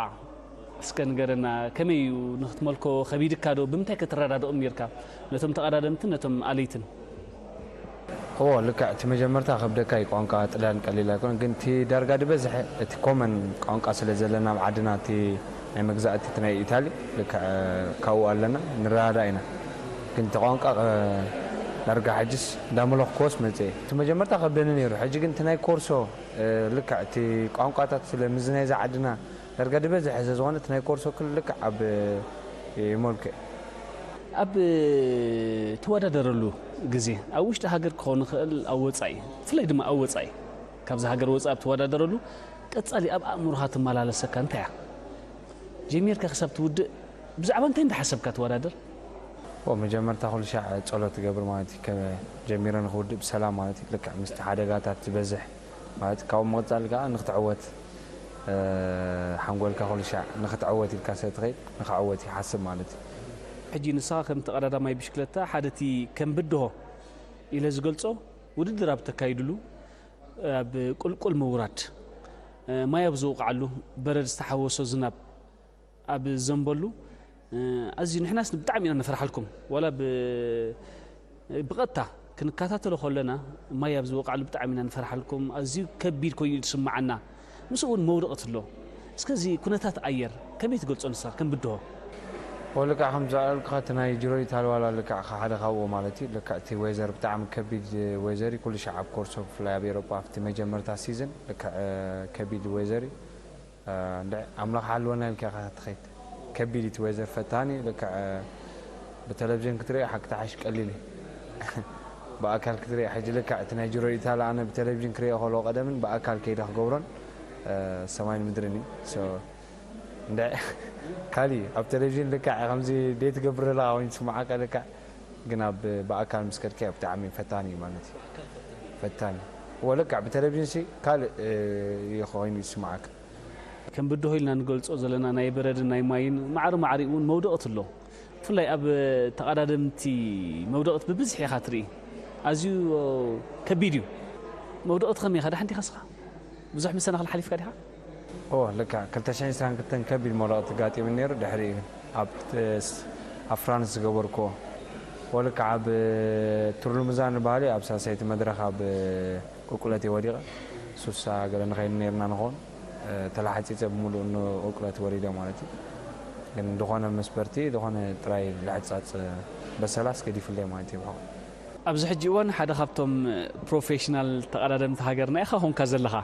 እስከ ንገረና፣ ከመይ እዩ ንክትመልኮ ከቢድካ ዶ? ብምንታይ ክትረዳድኦም ነርካ ነቶም ተቐዳደምትን ነቶም ኣለይትን? እዎ ልክዕ እቲ መጀመርታ ከብደካ እዩ። ቋንቋ ጥልያን ቀሊል ኣይኮነን፣ ግን እቲ ዳርጋ ዝበዝሐ እቲ ኮመን ቋንቋ ስለ ዘለና ኣብ ዓድና እቲ ናይ መግዛእቲ እቲ ናይ ኢታሊ ልክዕ ካብኡ ኣለና ንረዳዳእ ኢና። ግን እቲ ቋንቋ ዳርጋ ሕጅስ እንዳመለኽክዎስ መፅእ እቲ መጀመርታ ከብደኒ ነይሩ። ሕጂ ግን እቲ ናይ ኮርሶ ልክዕ እቲ ቋንቋታት ስለ ምዝናይ ዝዓድና ዳርጋ ዝበዝሐ ስለ ዝኾነ እቲ ናይ ኮርሶ ክል ልክዕ ኣብ ይመልክዕ። ኣብ ትወዳደረሉ ግዜ ኣብ ውሽጢ ሃገር ክኸውን ይኽእል ኣብ ወፃኢ ብፍላይ ድማ ኣብ ወፃኢ ካብዚ ሃገር ወፃኢ ኣብ ትወዳደረሉ ቀፃሊ ኣብ ኣእምሮኻ ትመላለሰካ እንታይ እያ? ጀሚርካ ክሳብ ትውድእ ብዛዕባ እንታይ እንዳሓሰብካ ትወዳደር? ኦ መጀመርታ ኩሉ ሻዕ ጸሎት ትገብር ማለት እዩ። ከ- ጀሚረ ንክውድእ ብሰላም ማለት እዩ። ልክዕ ምስቲ ሓደጋታት ዝበዝሕ ማለት ካብኡ ምቕጻል ከዓ ንክትዕወት ሓንጎልካ ኩሉ ሻዕ ንክትዕወት ኢልካ ስለ ትኸይድ ንክዕወት ይሓስብ ማለት እዩ። ሕጂ ንስኻ ከም ተቐዳዳማይ ብሽክለታ ሓደ እቲ ከም ብድሆ ኢለ ዝገልጾ ውድድር ኣብ ተካይድሉ ኣብ ቁልቁል ምውራድ ማይ ኣብ ዝወቕዓሉ በረድ ዝተሓወሶ ዝናብ ኣብ ዘንበሉ ኣዝዩ ንሕናስ ብጣዕሚ ኢና ንፈርሓልኩም ዋላ ብቐጥታ ክንከታተሎ ከለና ማይ ኣብ ዝወቕዓሉ ብጣዕሚ ኢና ንፈርሓልኩም ኣዝዩ ከቢድ ኮይኑ እዩ ዝስምዓና ምስኡ እውን መውደቕቲ ኣሎ እስከ እዚ ኩነታት ኣየር ከመይ ትገልጾ ንስኻ ከም ብድሆ ወልቃ ከም ዝኣልካ እቲ ናይ ጅሮ ኢታል ዋላ ልክዕ ሓደ ካብኡ ማለት እዩ ልክዕ እቲ ዌዘር ብጣዕሚ ከቢድ ዌዘር እዩ ኩሉ ሻዕ ኣብ ኮርሶ ብፍላይ ኣብ ኤሮጳ ኣብቲ መጀመርታ ሲዝን ልክዕ ከቢድ ዌዘር እዩ እንድዒ ኣምላኽ ሓልወና ኢልካ ኢኻ ትኸይድ። ከቢድ እቲ ዌዘር ፈታኒ እዩ ልክዕ ብተለቪዥን ክትሪኦ ሓቂ ተሓሽ ቀሊል እዩ። ብኣካል ክትሪኦ ሕጂ ልክዕ እቲ ናይ ጅሮ ኢታሊ ኣነ ብተለቪዥን ክሪኦ ከለዎ ቀደምን ብኣካል ከይደ ክገብሮን ሰማይን ምድርን እዩ። So እንድዒ ካሊ ኣብ ተለቪዥን ልክዕ ከምዚ ደይ ትገብር ዘለኻ ኮይኑ ትስምዓካ ልክዕ ግን ኣብ ብኣካል ምስ ከድካዮ ብጣዕሚ ፈታኒ እዩ ማለት እዩ። ፈታኒ ወልክዕ ብተለቪዥን ሲ ካልእ እዩ ኮይኑ ይስምዓካ። ከም ብድሆ ኢልና ንገልጾ ዘለና ናይ በረድን ናይ ማይን ማዕረ ማዕሪኡ እውን መውደቕቲ ኣሎ። ብፍላይ ኣብ ተቐዳደምቲ መውደቕቲ ብብዝሒ ኢኻ ትርኢ። ኣዝዩ ከቢድ እዩ። መውደቕቲ ከመይ ኢኻ? ደሓን ዲኻ ስኻ? ብዙሕ መሰናኽል ሓሊፍካ ዲኻ? ኦ ልካ ክልተ ሽሕን ዕስራን ክልተን ከቢድ መውደቕቲ ጋጢሙኒ ነይሩ። ድሕሪኡ ግን ኣብ ኣብ ፍራንስ ዝገበርክዎ ወልካ ኣብ ቱርሉምዛን በሃሊ ኣብ ሳልሰይቲ መድረኽ ኣብ ቁልቁለት እየ ወዲቐ። ሱሳ ገለ ንኸይድ ነይርና ንኸውን ተላሓፂፀ ብምሉእ ንቁልቁለት ወሪደ ማለት እዩ። ግን ዝኾነ መስበርቲ ዝኾነ ጥራይ ልሕፃፅ በሰላስ ገዲፉለይ ማለት እዩ ብሕቑ። ኣብዚ ሕጂ እዋን ሓደ ካብቶም ፕሮፌሽናል ተቐዳደምቲ ሃገርና ኢኻ ኾንካ ዘለኻ።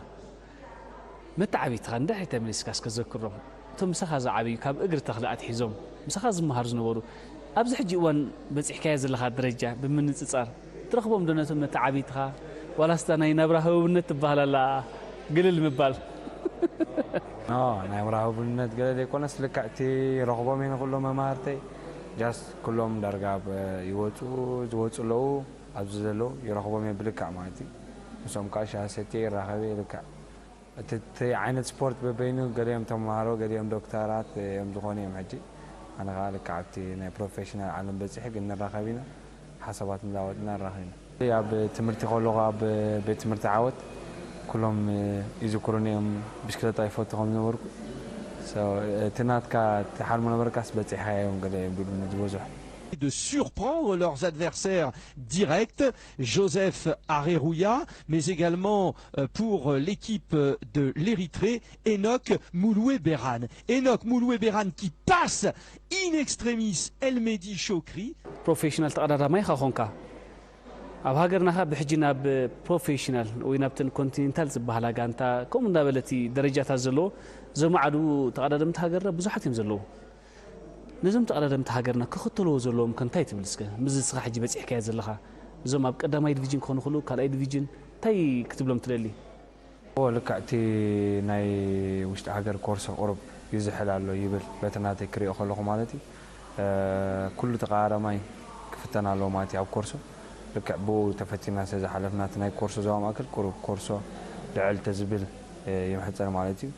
መተዓብይትኻ ንድሕሪት ተመሊስካ እስከ ዘክሮም። እቶም ምሳኻ ዝዓበዩ ካብ እግሪ ተኽሊ ኣትሒዞም ምሳኻ ዝመሃሩ ዝነበሩ ኣብዚ ሕጂ እዋን በፂሕካዮ ዘለኻ ደረጃ ብምንፅፃር ትረኽቦም ዶ ነቶም መተዓብይትኻ ዋላስ እታ ናይ ናብራ ህቡብነት ትበሃል ኣላ ግልል ምባል? ናይ ናብራ ህቡብነት ገለ ዘይኮነስ ልክዕ እቲ ረኽቦም እየ ንኩሎም መማህርተይ just ኩሎም ዳርጋ ይወፁ ዝወፁ ኣለዉ ኣብዚ ዘለዉ ይረኽቦም እየ ብልክዕ ማለት እዩ። ምስኦም ከዓ ሻሂ ሰትየ ይራኸብ እየ ልክዕ እቲ ዓይነት ስፖርት በበይኑ ገሊኦም ተምሃሮ ገሊኦም ዶክተራት እዮም ዝኾኑ እዮም ሕጂ ኣነ ከዓ ልክዕ ኣብቲ ናይ ፕሮፌሽናል ዓለም በፂሐ ግን ንራኸብ ኢና ሓሳባት እንዳወጥና ንራኸብ ኢና ኣብ ትምህርቲ ከለኹ ኣብ ቤት ትምህርቲ ዓወት ኩሎም ይዝክሩኒ እዮም ብሽክለታ ይፈቱ ከም ዝነበርኩ እቲ ናትካ ትሓልሞ ነበርካስ በፂሕካዮም ገለ እዮም ዝብሉኒ ዝበዝሑ de surprendre leurs adversaires directs, Joseph Areruya, mais également euh, pour euh, l'équipe euh, de l'Érythrée, Enoch Mouloué-Beran. Enoch Mouloué-Beran qui passe in extremis El Mehdi Chokri. ፕሮፌሽናል ተቐዳዳማይ ኢኻ ኾንካ ኣብ ሃገርና ኸ ብሕጂ ናብ ፕሮፌሽናል ወይ ናብተን ኮንቲኔንታል ዝበሃላ ጋንታ ከምኡ እንዳበለ እቲ ደረጃታት ዘለዎ ዘማዕዱ ተቐዳደምቲ ሃገርና ብዙሓት እዮም ዘለዉ ነዞም ተቐዳደምቲ ሃገርና ክኽተልዎ ዘለዎም ከ እንታይ ትብል እስከ? ምስዚ ንስኻ ሕጂ በጺሕካዮ ዘለኻ እዞም ኣብ ቀዳማይ ዲቪጅን ክኾኑ ይኽእሉ፣ ካልኣይ ዲቪጅን እንታይ ክትብሎም ትደሊ? እወ ልክዕ እቲ ናይ ውሽጢ ሃገር ኮርሶ ቁሩብ ይዝሕል ኣሎ ይብል በቲ ናተይ ክሪኦ ከለኹ ማለት እዩ። ኩሉ ተቐዳዳማይ ፍተና ኣለዎ ማለት እዩ ኣብ ኮርሶ። ልክዕ ብኡ ተፈቲና ስለ ዝሓለፍና፣ እቲ ናይ ኮርሶ ዞባ ማእከል ቁሩብ ኮርሶ ልዕል ተዝብል፣ እ፣ ይምሕጸን ማለት እዩ።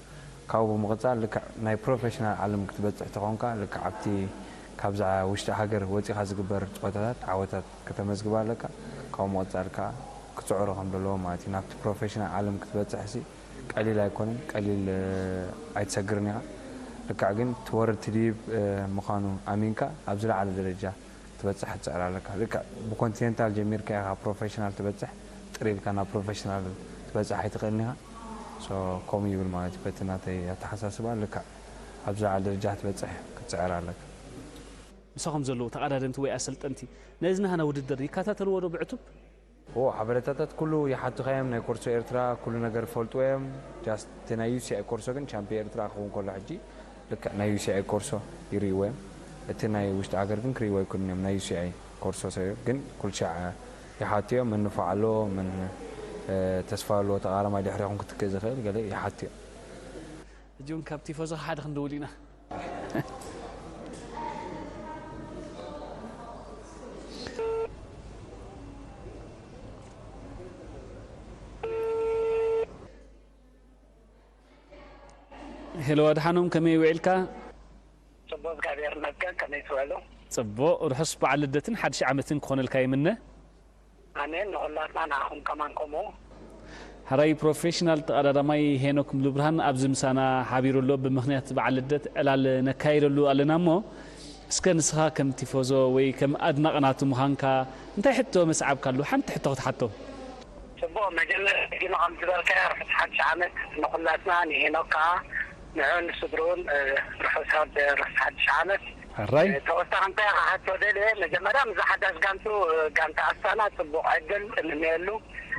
ካብኡ ብምቕጻል ልክዕ ናይ ፕሮፌሽናል ዓለም ክትበጽሕ ተኾንካ፣ ልክዕ ኣብቲ ካብዛ ውሽጢ ሃገር ወጺኻ ዝግበር ጸወታታት ዓወታት ከተመዝግብ ኣለካ። ካብኡ ምቕጻል ከኣ ክትጽዕሮ ከም ዘለዎ ማለት እዩ። ናብቲ ፕሮፌሽናል ዓለም ክትበጽሕሲ ቀሊል ኣይኮነን፣ ቀሊል፣ እ፣ ኣይትሰግርን ኢኻ። ልክዕ ግን ትወርድ ትድይብ፣ እ፣ ምዃኑ ኣሚንካ ኣብ ዝለዓለ ደረጃ ትበጽሕ ትጽዕር ኣለካ። ልክዕ ብኮንቲኔንታል ጀሚርካ ኢኻ ፕሮፌሽናል ትበጽሕ፣ ጥር ኢልካ ናብ ፕሮፌሽናል ትበጽሕ ኣይትኽእልን ኢኻ። ሶ፣ ከምኡ ይብል ማለት እዩ። በቲ ናተይ ኣተሓሳስባ ልክዕ ኣብ ዝለዓለ ደረጃ ክትበጽሕ ክትጽዕር ኣለካ። ምሳኹም ዘለዉ ተቐዳደምቲ ወይ ኣሰልጠንቲ ነዚ ናህና ውድድር ይከታተልዎ ዶ ብዕቱብ? ኦ፣ ሓበሬታታት ኩሉ ይሓቱኻ እዮም። ናይ ኮርሶ ኤርትራ ኩሉ ነገር ይፈልጥዎ እዮም። ጃስት እቲ ናይ ዩ ሲ ኣይ ኮርሶ ግን ቻምፒዮን ኤርትራ ክኸውን ከሎ ሕጂ ልክዕ ናይ ዩ ሲ ኣይ ኮርሶ ይርእይዎ እዮም። እቲ ናይ ውሽጢ ሃገር ግን ክርእይዎ ኣይክእሉን እዮም። ናይ ዩ ሲ ኣይ ኮርሶ ሰብ ግን ኩሉ ሻዕ ይሓቱ እዮም። መን ንፉዕ ኣሎ፣ መን፣ እ፣ ተስፋ ኣለዎ ተቓራማይ ድሕሪኹም ክትክእ ዝኽእል ገለ ይሓቱ እዮም። ሕጂ እውን ካብ ቲፎዞ ሓደ ክንድውል ኢና። ሄሎ ኣድሓኖም፣ ከመይ ውዒልካ? ጽቡቕ፣ እግዚኣብሔር ይመስገን። ከመይ ትውዕሉ? ጽቡቕ። ርሑስ በዓል ልደትን ሓድሽ ዓመትን ክኾነልካ ይምነ። ኣሜን። ንኹላትና ንኣኹም ከማን ከምኡ። ሕራይ ፕሮፌሽናል ተቐዳዳማይ ሄኖክ ሙሉብርሃን ኣብዚ ምሳና ሓቢሩ ኣሎ። ብምኽንያት በዓል ልደት ዕላል ነካይደሉ ኣለና እሞ፣ እስከ ንስኻ ከም ቲፎዞ ወይ ከም ኣድናቒ ናቱ ምዃንካ እንታይ ሕቶ መስዓብካ ኣሎ? ሓንቲ ሕቶ ክትሓቶ። ጽቡቕ፣ መጀመርያ ግን ከም ዝበልካዮ ርሑስ ሓድሽ ዓመት ንኹላትና፣ ንሄኖክ ከኣ ንዑን ንስድርኡን፣ እ፣ ርሑስ፣ ርሑስ ሓድሽ ዓመት። ሕራይ። እ፣ ተወሳኺ እንታይ ክሓቶ ደልየ፣ መጀመርያ ምስዛ ሓዳሽ ጋንቱ፣ እ፣ ጋንታ ኣስታና ጽቡቕ ዕድል እምነየሉ።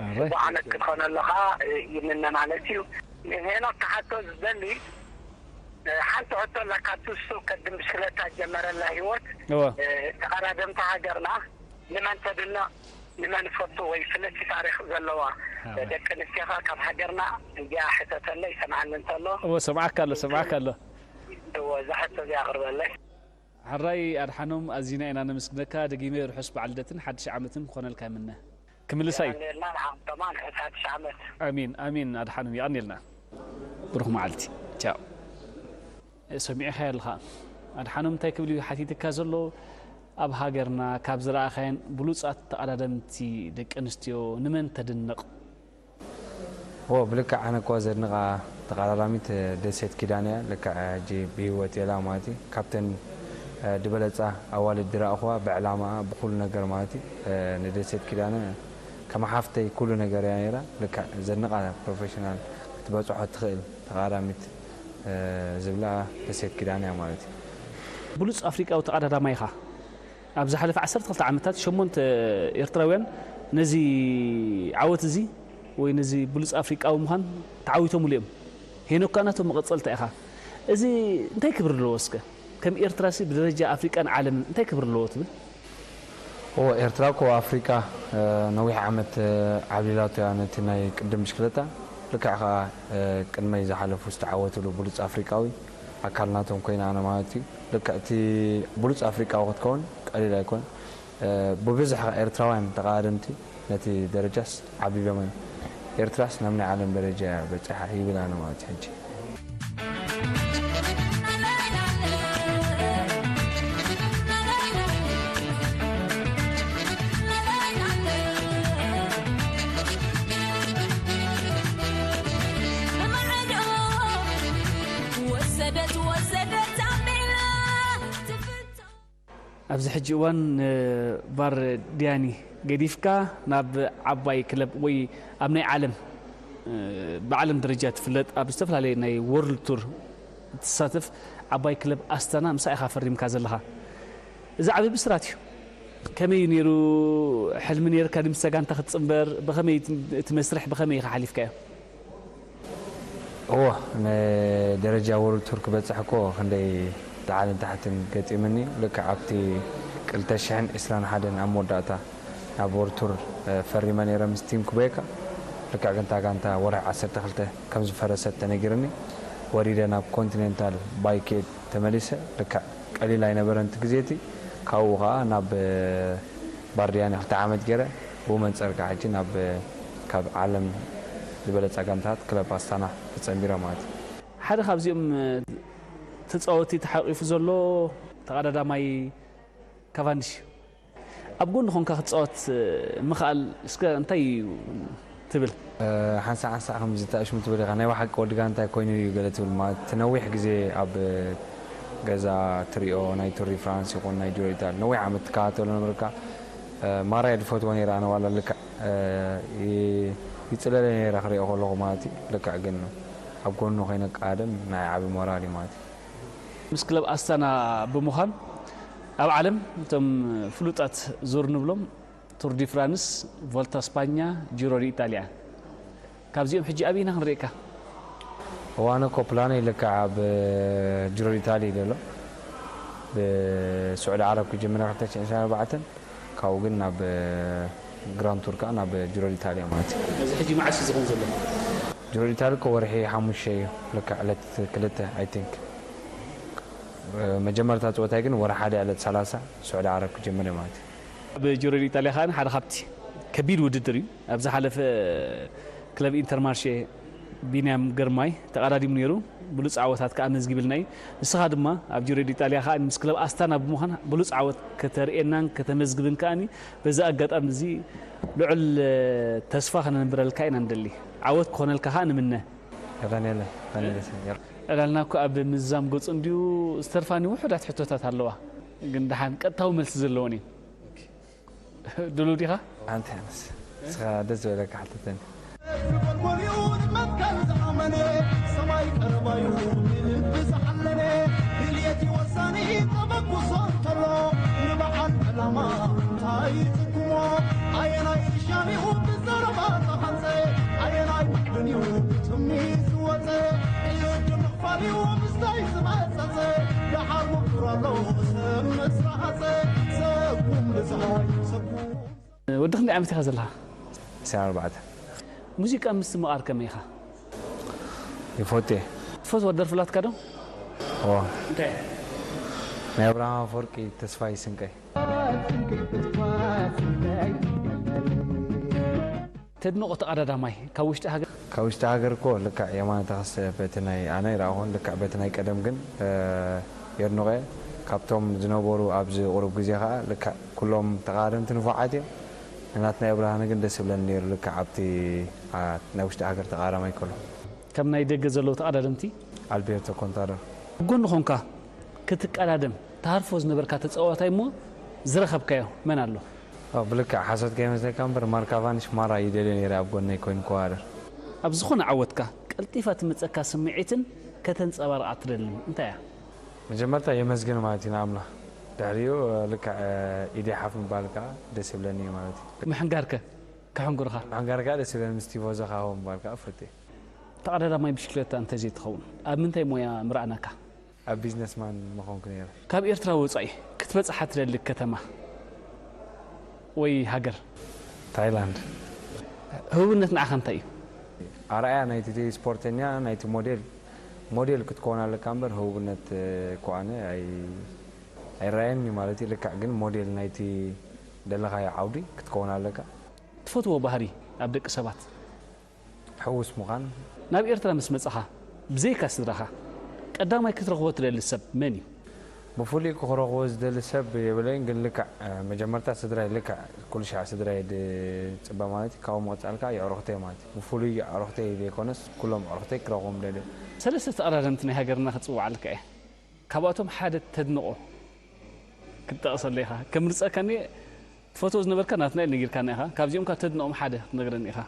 ሕራይ። ጽቡቕ ዓመት ክትኾነሉ ከኣ፣ እ፣ ይምነ ማለት እዩ። ንሄኖክ ክሓቶ ዝደሊ፣ እ፣ ሓንቲ ሕቶ ኣለካ፣ እሱ ቅድም ብሽክለታ ጀመረላ ህይወት። እወ። እ፣ ተቐዳደምቲ ሃገርና ንመን ተድንቕ፣ ንመን ፈቱ ወይ ፍልጥቲ ታሪኽ ዘለዋ ኣወ። ደቂ ኣንስትዮኻ ካብ ሃገርና እዚኣ ሕተተለይ፣ ሰምዓኒ እንተሎ። እወ፣ ሰምዓካ ኣሎ፣ ሰምዓካ ኣሎ። እወ፣ እዛ ሕቶ እዚኣ ኣቕርበለይ። ሕራይ ኣድሓኖም፣ ኣዚና ኢና ነመስግነካ። ደጊመ ርሑስ በዓል ልደትን ሓድሽ ዓመትን ክኾነልካ ይምነ። ክምልሳ እዩ። የቐንየልና፣ ንዓኹም ከማን ርሑስ ሓድሽ ዓመት። ኣሚን፣ ኣሚን ኣድሓኖም፣ የቐንየልና። ብሩኽ መዓልቲ። ቻው። ሰሚዕኻዮ ኣለኻ። ኣድሓኖም እንታይ ክብል እዩ ሓቲትካ ዘሎ? ኣብ ሃገርና ካብ ዝረኣኻየን ብሉጻት ተቐዳደምቲ ደቂ ኣንስትዮ ንመን ተድንቕ? ኦ፣ ብልክዕ ኣነ እኮ ዘድንቓ ተቐዳዳሚት ደሴት ኪዳነ እያ። ልክዕ ሕጂ ብህይወት የላ ማለት እዩ። ካብተን፣ እ፣ ዝበለጻ ኣዋልድ ዝረኣኹዋ ብዕላማኣ ብኹሉ ነገር ማለት እዩ። እ፣ ንደሴት ኪዳነ ከም ሓፍተይ ኩሉ ነገር እያ ነይራ። ልክዕ ዘድንቓ ፕሮፌሽናል ክትበጽሖ ትኽእል ተቐዳዳሚት፣ እ፣ ዝብላ ደሴት ኪዳነ እያ ማለት እዩ። ብሉጽ ኣፍሪቃዊ ተቐዳዳማይ ኢኻ። ኣብ ዝሓለፈ ዓሰርተ ክልተ ዓመታት ሸሞንተ ኤርትራውያን ነዚ ዓወት እዚ ወይ ነዚ ብሉጽ ኣፍሪቃዊ ምዃን ተዓዊቶምሉ እዮም። ሄኖክ ከኣ ናቶም መቐጸልታ ኢኻ። እዚ እንታይ ክብሪ ኣለዎ እስከ? ከም ኤርትራሲ ብደረጃ ኣፍሪቃን ዓለምን እንታይ ክብሪ ኣለዎ ትብል? እወ፣ ኤርትራ እኮ ኣፍሪቃ፣ እ፣ ነዊሕ ዓመት፣ እ፣ ዓብሊላቶ እያ ነቲ ናይ ቅድም ብሽክለታ። ልክዕ ከኣ፣ እ፣ ቅድመይ ዝሓለፉ ዝተዓወትሉ ብሉጽ ኣፍሪቃዊ ኣካል ናቶም ኮይና ኣነ ማለት እዩ። ልክዕ እቲ ብሉጽ ኣፍሪቃዊ ክትከውን ቀሊል ኣይኮን። እ፣ ብብዝሒ ከኣ ኤርትራውያን ተቐዳደምቲ ነቲ ደረጃስ ዓቢቦም እዮም። ኤርትራስ ናብ ናይ ዓለም ደረጃ እያ በጺሓ ይብል ኣነ ማለት እዩ ሕጂ። ኣብዚ ሕጂ እዋን ንባር ዲያኒ ገዲፍካ ናብ ዓባይ ክለብ ወይ ኣብ ናይ ዓለም፣ እ፣ ብዓለም ደረጃ ትፍለጥ ኣብ ዝተፈላለየ ናይ ወርልድ ቱር እትሳተፍ ዓባይ ክለብ ኣስታና ምሳ ኢኻ ፈሪምካ ዘለኻ። እዚ ዓቢ ብስራት እዩ። ከመይ እዩ ነይሩ? ሕልሚ ነይርካ ድምስታ ጋንታ ክትጽንበር? ብኸመይ እቲ መስርሕ ብኸመይ ኢኻ ሓሊፍካዮ? እወ፣ ንደረጃ ወርልድ ቱር ክበጽሕ እኮ ክንደይ ላዕልን ታሕትን ገጢሙኒ። ልክዕ ኣብቲ ክልተ ሽሕን ዕስራን ሓደን ኣብ መወዳእታ ናብ ወርልድ ቱር፣ እ፣ ፈሪመ ነይረ ምስ ቲም ኩቤካ። ልክዕ ግን እታ ጋንታ ወርሒ ዓሰርተ ክልተ ከም ዝፈረሰት ተነጊርኒ። ወሪደ ናብ ኮንቲኔንታል ባይክ ኤድ ተመሊሰ። ልክዕ ቀሊል ኣይነበረን እቲ ግዜ እቲ። ካብኡ ኸዓ ናብ ባርዲያን ክልተ ዓመት ገይረ፣ ብኡ መንጸር ከዓ ሕጂ ናብ ካብ ዓለም ዝበለጸ ጋንታት ክለብ ኣስታና ተጸንቢረ ማለት እዩ። ሓደ ካብዚኦም ተጻወቲ ተሓቂፉ ዘሎ ተቐዳዳማይ ካቫንዲሽ እዩ። ኣብ ጎኒ ኮንካ ክትጻወት ምኽኣል እስከ እንታይ እዩ ትብል? ሓንሳእ ሓንሳእ ከምዚ እንታይ ሽሙ ትብል ኢኻ፣ ናይ ብሓቂ ወዲ ጋንታይ ኮይኑ እዩ ገለ ትብል ማለት፣ እቲ ነዊሕ ግዜ ኣብ ገዛ ትሪኦ ናይ ቱር ዲ ፍራንስ ይኹን ናይ ጁሮ ኢታሊ ነዊሕ ዓመት ትከታተሎ ነበርካ። ማራ እየ ዝፈትዎ ነይረ ኣነ ዋላ ልክዕ ይ-፣ ይጽለለ ነይረ ክሪኦ ከለኹ ማለት እዩ። ልክዕ ግን ኣብ ጎኑ ኮይነ ቀደም ናይ ዓቢ ሞራል እዩ ማለት እዩ። ምስ ክለብ ኣስታና ብምዃን ኣብ ዓለም እቶም ፍሉጣት ዙር ንብሎም ቱር ዲ ፍራንስ፣ ቮልታ ስፓኛ፣ ጂሮ ዲ ኢጣልያ። ካብዚኦም ሕጂ ኣበይና ክንርእየካ? እዋነ እኮ ፕላነይ ልክዕ ኣብ ጂሮ ዲ ኢጣሊ እዩ ዘሎ። ብስዑዲ ዓረብ ክጅምር ክልተ ሽሕን ዕስራን ኣርባዕተን፣ ካብኡ ግን ናብ ግራንድ ቱር ከኣ ናብ ጂሮ ዲ ኢጣልያ ማለት እዩ። እዚ ሕጂ መዓስ እዩ ዝኸውን ዘሎ? ጂሮ ዲ ኢጣሊ እኮ ወርሒ ሓሙሽተ እዩ፣ ልክዕ ዕለት ክልተ፣ I think። መጀመርታ ጸወታይ ግን ወርሒ ሓደ ዕለት ሰላሳ ስዑዲ ዓረብ ክጅምር እዩ ማለት እዩ። ኣብ ጂሮ ዲ ኢጣልያ ከኣ ሓደ ካብቲ ከቢድ ውድድር እዩ። ኣብ ዝሓለፈ ክለብ ኢንተርማርሼ ቢንያም ግርማይ ተቐዳዲሙ ነይሩ። ብሉጽ ዓወታት ከኣ ኣመዝጊብልና እዩ። ንስኻ ድማ ኣብ ጂሮ ዲ ኢጣልያ ከኣ ምስ ክለብ ኣስታና ብምዃን ብሉጽ ዓወት ከተርእየናን ከተመዝግብን ከኣ በዚ ኣጋጣሚ እዚ ልዑል ተስፋ ከነንብረልካ ኢና ንደሊ። ዓወት ክኾነልካ ከኣ ንምነ። የቐንየለይ፣ የቐንየለይ ሰሚር። ዕላልና እኮ ኣብ ምዝዛም ገጹ እንድዩ ዝተርፋኒ ውሑዳት ሕቶታት ኣለዋ፣ ግን ደሓን ቀጥታዊ መልሲ ዘለወን እየን። ድሉው ዲኻ? ኣንተ ያንስ፣ እስኻ ደስ ዝበለካ ሓተተኒ። ወዲ ክንደይ ዓመት ኢኻ ዘለኻ? ዕስራን ኣርባዕተን። ሙዚቃ ምስትምቓር ከመይ ኢኻ? ይፈቱ እየ። ትፈትዋ ደርፊ ኣላትካ ዶ? እወ። እንታይ? ናይ ኣብርሃም ኣፈወርቂ ተስፋይ ስንቀይ። ተድንቖ ተቐዳዳማይ ካብ ውሽጢ ሃገር? ካብ ውሽጢ ሃገር እኮ ልክዕ የማነ ተኸስተ በቲ ናይ ኣነ ይረኣኹን ልክዕ በቲ ናይ ቀደም ግን የድንቖ እየ። ካብቶም ዝነበሩ ኣብዚ ቁሩብ ግዜ ኸዓ ልክዕ ኩሎም ተቐዳደምቲ ንፉዓት እዮም። ንናትና የብርሃነ ግን ደስ ይብለኒ ነይሩ፣ ልክዕ ኣብቲ፣ ኣ፣ ናይ ውሽጢ ሃገር ተቓዳማይ ከሎ። ካብ ናይ ደገ ዘለዉ ተቓዳደምቲ? ኣልቤርቶ ኮንታዶ። ኣብ ጎኒ ኾንካ ክትቃዳደም ትሃርፎ ዝነበርካ ተጻዋታይ እሞ ዝረኸብካዮ መን ኣሎ? ኦ፣ ብልክዕ ሓሶት ከይመስለካ እምበር ማርክ ካቫንሽ ማራ ይደልዮ ነይረ ኣብ ጎነይ ኮይኑ ክወዳደር። ኣብ ዝኾነ ዓወትካ ቀልጢፋ ትመጸካ ስምዒትን ከተንጸባርቓ ትደልን እንታይ እያ? መጀመርታ የመስግን ማለት እዩ ንኣምላኽ። ድሕሪኡ፣ ልክዕ፣ ኢደይ ሓፍ ምባል ከኣ ደስ ይብለኒ እዩ ማለት እዩ። ምሕንጋርከ? ከሕንጉርኻ? ምሕንጋር ከኣ ደስ ይብለኒ፣ ምስ ቲፎዞ ከኣ ምባል ከኣ እፈቱ እየ። ተቐዳዳማይ ብሽክለታ እንተዘይትኸውን፣ ኣብ ምንታይ ሞያ ምረኣናካ? ኣብ ቢዝነስማን ምኾንኩ ነይረ። ካብ ኤርትራ ወጻኢ ክትበጽሓ ትደሊ ከተማ ወይ ሃገር? ታይላንድ። ህቡብነት ንዓኻ እንታይ እዩ? ኣርኣያ ናይቲ ስፖርተኛ፣ ናይቲ ሞዴል፣ ሞዴል ክትከውን ኣለካ እምበር ህቡብነት፣ እ፣ እኮ ኣነ ኣይ-፣ ኣይረኣየኒ ማለት እዩ። ልክዕ ግን ሞዴል ናይቲ ደለኻዮ ዓውዲ ክትከውን ኣለካ። ትፈትዎ ባህሪ ኣብ ደቂ ሰባት? ሕዉስ ምዃን። ናብ ኤርትራ ምስ መጻኻ፣ ብዘይካ ስድራኻ፣ ቀዳማይ ክትረኽቦ ትደሊ ሰብ መን እዩ? ብፍሉይ ክረኽቦ ዝደሊ ሰብ የብለይን፣ ግን ልክዕ፣ እ፣ መጀመርታ ስድራይ፣ ልክዕ ኩሉ ሻዕ ስድራይ ድጽበ ማለት እዩ። ካብኡ ምቕጻል ከኣ የዕሩኽተይ ማለት እዩ። ብፍሉይ ኣዕሩኽተይ ዘይኮነስ፣ ኩሎም ኣዕሩኽተይ ክረኽቦም ደልየ። ሰለስተ ተቐዳደምቲ ናይ ሃገርና ክጽውዓልካ እየ። ካብኣቶም ሓደ ተድንቖ ክትጠቕሰለይ ኢኻ። ከምርጸካ እየ፣ ትፈትዎ ዝነበርካ ናትናኤል ነጊርካና ኢኻ። ካብዚኦም ከ ተድንቖም ሓደ ክትነግረኒ ኢኻ።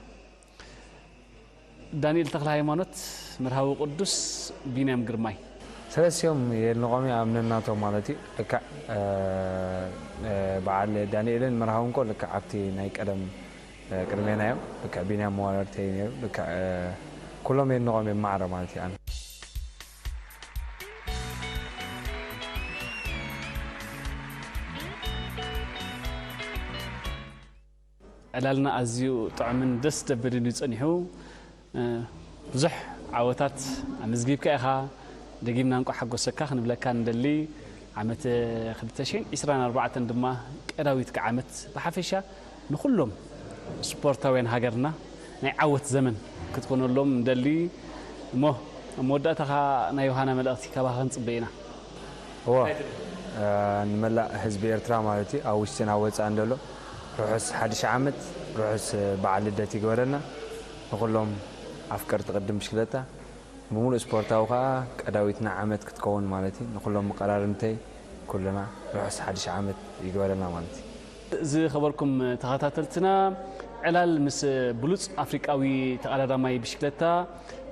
ዳንኤል ተኽለሃይማኖት፣ መርሃዊ ቅዱስ፣ ቢንያም ግርማይ። ሰለስቲኦም የድንቖም እየ ኣብ ነናቶም ማለት እዩ። ልክዕ፣ እ፣ እ፣ በዓል ዳንኤልን መርሃውን እኮ ልክዕ ኣብቲ ናይ ቀደም፣ እ፣ ቅድሜና እዮም። ልክዕ ቢንያም መዋዳድርተይ ነይሩ። ልክዕ፣ እ፣ ኩሎም የድንቖም እዮም ማዕረ ማለት እዩ ኣነ። ዕላልና ኣዝዩ ጥዑምን ደስ ዘብልን እዩ ጸኒሑ። እ፣ ብዙሕ ዓወታት ኣመዝጊብካ ኢኻ። ደጊምና እንቋዕ ሓጎሰካ ክንብለካ ንደሊ። ዓመት ክልተ ሽሕን ዕስራን ኣርባዕተን ድማ ቀዳዊት ዓመት ብሓፈሻ ንኹሎም ስፖርታውያን ሃገርና ናይ ዓወት ዘመን ክትኮነሎም ንደሊ። እሞ ኣብ መወዳእታኻ ናይ ዮሃና መልእኽቲ ካባኻ ክንጽበ ኢና። እዎ፣ ንመላእ ህዝቢ ኤርትራ ማለት እዩ፣ ኣብ ውሽጥን ኣብ ወፃእን ዘሎ ርሑስ ሓድሽ ዓመት፣ ርሑስ በዓል ልደት ይግበረልና። ንኹሎም ኣፍቀርቲ ቅድም ብሽክለታ ብምሉእ ስፖርታዊ ከዓ ቀዳዊትና ዓመት ክትከውን ማለት እዩ። ንኹሎም መቀራርምተይ ኩልና ርሑስ ሓድሽ ዓመት ይግበረልና ማለት እዩ። ዝኸበርኩም ተኸታተልትና፣ ዕላል ምስ ብሉጽ ኣፍሪቃዊ ተቐዳዳማይ ብሽክለታ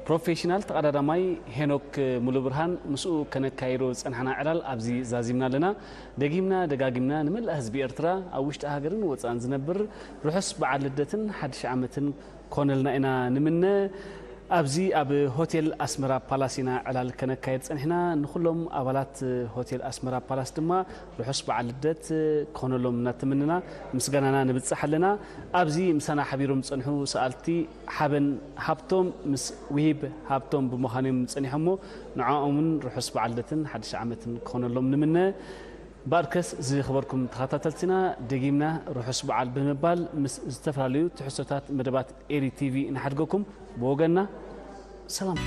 ፕሮፌሽናል ተቐዳዳማይ ሄኖክ ሙሉብርሃን ምስኡ ከነካይዶ ዝጸናሕና ዕላል ኣብዚ ዛዚምና ኣለና። ደጊምና ደጋጊምና ንመላእ ህዝቢ ኤርትራ ኣብ ውሽጢ ሃገርን ወጻእን ዝነብር ርሑስ በዓል ልደትን ሓድሽ ዓመትን ኮነልና ኢና ንምነ። ኣብዚ ኣብ ሆቴል ኣስመራ ፓላስ ኢና ዕላል ከነካየድ ጸኒሕና። ንኹሎም ኣባላት ሆቴል ኣስመራ ፓላስ ድማ ርሑስ በዓል ልደት ኮነሎም እናተመነና ምስጋናና ንብጽሕ ኣለና። ኣብዚ ምሳና ሓቢሮም ዝጸንሑ ሰኣልቲ ሓበን ሃብቶም ምስ ውሂብ ሃብቶም ብምዃኖም ጸኒሖሞ፣ ንዕኦምን ርሑስ በዓል ልደትን ሓድሽ ዓመትን ክኾነሎም ንምነ። ባርከስ ዝኸበርኩም ተኸታተልትና፣ ደጊምና ርሑስ በዓል ብምባል ምስ ዝተፈላለዩ ትሕዝቶታት መደባት ኤሪ ቲቪ ንሓድገኩም። ብወገንና ሰላም።